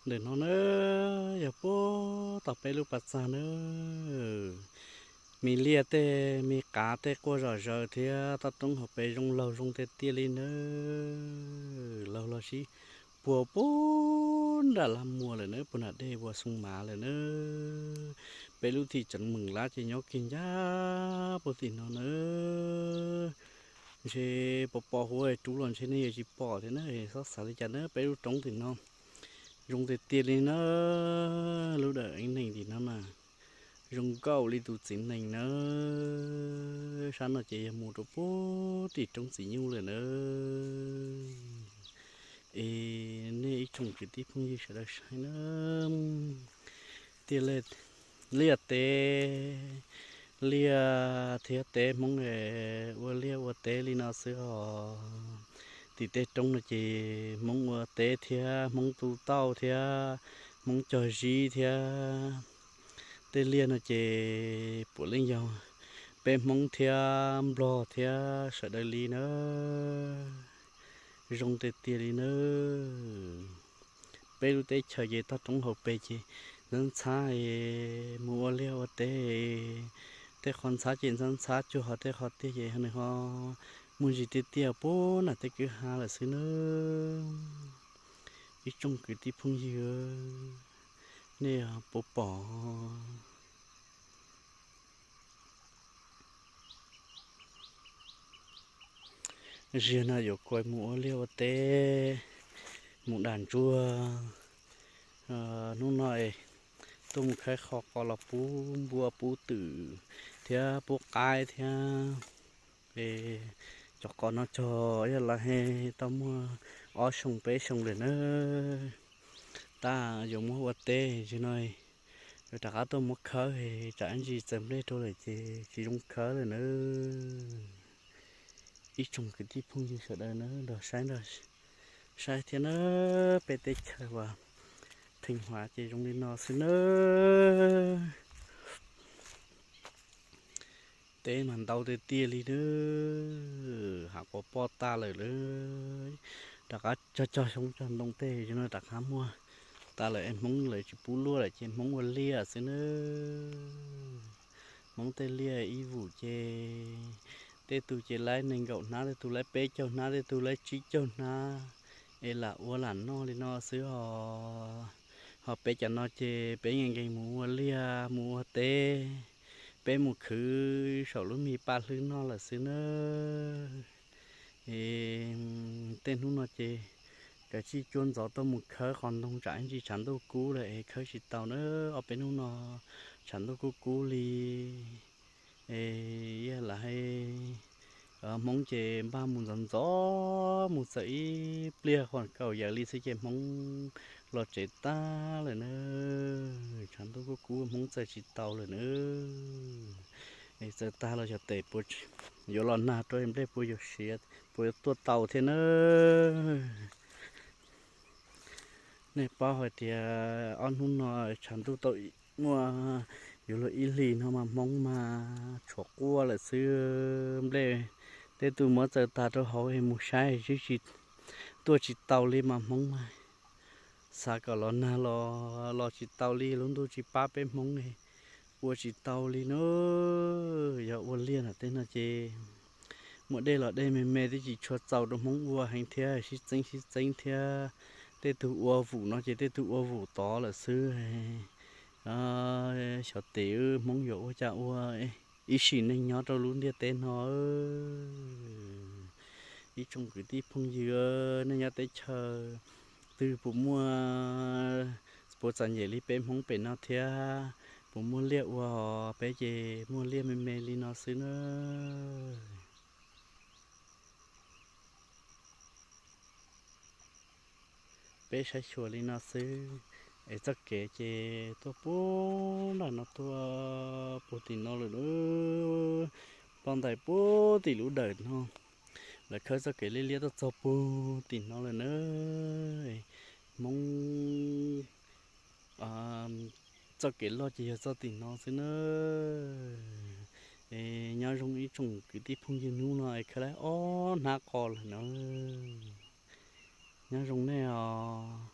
Ntawm no na yog puag tom peb lub pas txag na, me liaj tej me qav tej quaj zom zaws thiab toj roob hauv pes zoo laug zoo tiag tiag li na. Laug los sib puag puag nram laj muag lawm na, puag nram dej Vaj Xoo Mav lawm na. Peb lub thim Tseev Meem Lab ces nyob kiag ncaj puag tim no na. Ntshe pos pos huv rub los ntshe nej yuav tsis pom thiab na, txhob xav li cas na. Peb lub roob tim no zoo tiag tiag li na. Lub dawm eeb neeg tim no mas zoo nkauj li tus txiv nees na. Sab no ces yog mus rau puag tim roob txiv nyuj lawm na. Es nej ib tsoom kwv tij phooj ywg sawv daws saib na, tiaj liaj teb, liaj thiab teb, Hmoob ua liaj ua teb li no xwb os. Tim tej roob no ces Hmoob ua teb thiab Hmoob tu tauj thiab Hmoob cog zib thiab. Tej liaj no ces puav leej yog peb Hmoob thiab Nplog thiab sawv daws li na. Zoo tiag tiag li na. Peb lub teb chaws ces toj roob hauv pes ces ntxhab ntxhab es mus ua liaj ua teb, tej qhov ntxhab ces ntxhab ntxhab cuag hov, tej qhov tiaj ces nws ho muaj ntsis tiaj tiaj puag nram tej kwj ha lawm xwb na. Ib tsoom kwv tij phooj ywg, nej puas pom? Ziag no yuav kuas mus ua liaj ua teb, mus dam ntsuag. Hnub no es tuaj mus khawb qhov qos los pub npua pub twm thiab pub qaib thiab. Es cov qos no cog ib yam li tau muaj ob xyoo peb xyoo lawm na. Tab yuav muab ua teb, tam sim no yuav rov qab tuaj muab khawb, tsam ib ntsis txawm nplej rau lawm ces tsis zoo khawb lawm na. Ib tsoom kwv tij phooj ywg sawv daws na, nrog saib, nrog saib thiab na. Peb teb chaws uas Theej Huav ces zoo li no xwb na. Teb mas ntau tiag tiag li na, hav quas poj tag lawm lawm. Rov qab cog cog xyoob cog ntoo tej no rov qab muaj tas lawm es Hmoob lawv tsis pub luaj lawm ces Hmoob ua liaj xwb na. Hmoob tej liaj ib vum ces tej tus ces laib nees nkaum hnab, tej tus laib peb caug hnab, tej tus laib tsib caug hnab, es lam ua lam noj li no xwb os. Ho peb cov no ces peb nkees nkees mus ua liaj mus ua teb, peb mus khwv saum lub me paj hlwb noj lawm xwb na. Es tej hnub no ces kav tsij cuab ntxov tuaj mus khawb qos ntoo, tsam ib ntsis tshav ntuj kub lawm es khawb tsis tau na. Ob peb hnub no tshav ntuj kub kub li. Es yog lam hais Hmoob ces npaj mus ntxov ntxov, mus txawm ib pliag qhov kaum yawm li xwb ces Hmoob los tsev tag lawm na. Tshav ntuj kub kub Hmoob txawj tsis tau lawm na. Es txawm tag los xyov tes puas yuav los nag rau nplej puas yuav siav, puas yuav tuaj tau thiab na. Nej paub hais tias ob hnub no tshav ntuj tau muaj yuav luag ib hlis no mas Hmoob mas tshuav quaj lawm xwb. Nplej tej tus muab txaws tag rau hauv es mus saib twb tsis, tuaj tsis tau li mas Hmoob mas xav kom los nag los los tsis tau li, lub ntuj tsis pab peb Hmoob, ua tsis tau li na. Yog ua liaj nram tej no ces muaj dej los dej me me twb tsis tshua txaus rau Hmoob ua heev thiab, sib txeeb sib txeeb thiab. Tej tug ua vum no ces tej tug ua vum tod lawm xwb. Xyov tes Hmoob yuav ua cas ua ib sim neej nyob rau lub ntiaj teb no. Ib tsoom kwv tij phooj ywg, nej nyob teb chaws twg puas muaj, puas txom nyem li peb Hmoob pem no thiab? Puas muaj liaj ua? Peb ces muaj liaj me me li no xwb na. Peb saib xyuas li no xwb, es txoj kev ces tuaj puag nram no tuaj puag tim no lawm lauj. Poj ntais puag tim lub dawm no, lawv khawb txoj kev liab liab tuaj txog puag tim no lawm na. Hmoob txoj kev loj ces yog txoj tim no xwb na. Es nyob zoo ib tsoom kwv tij phooj ywg, hnub no es khawb laib ob hnab qos lawm na. Nyob zoo nej os.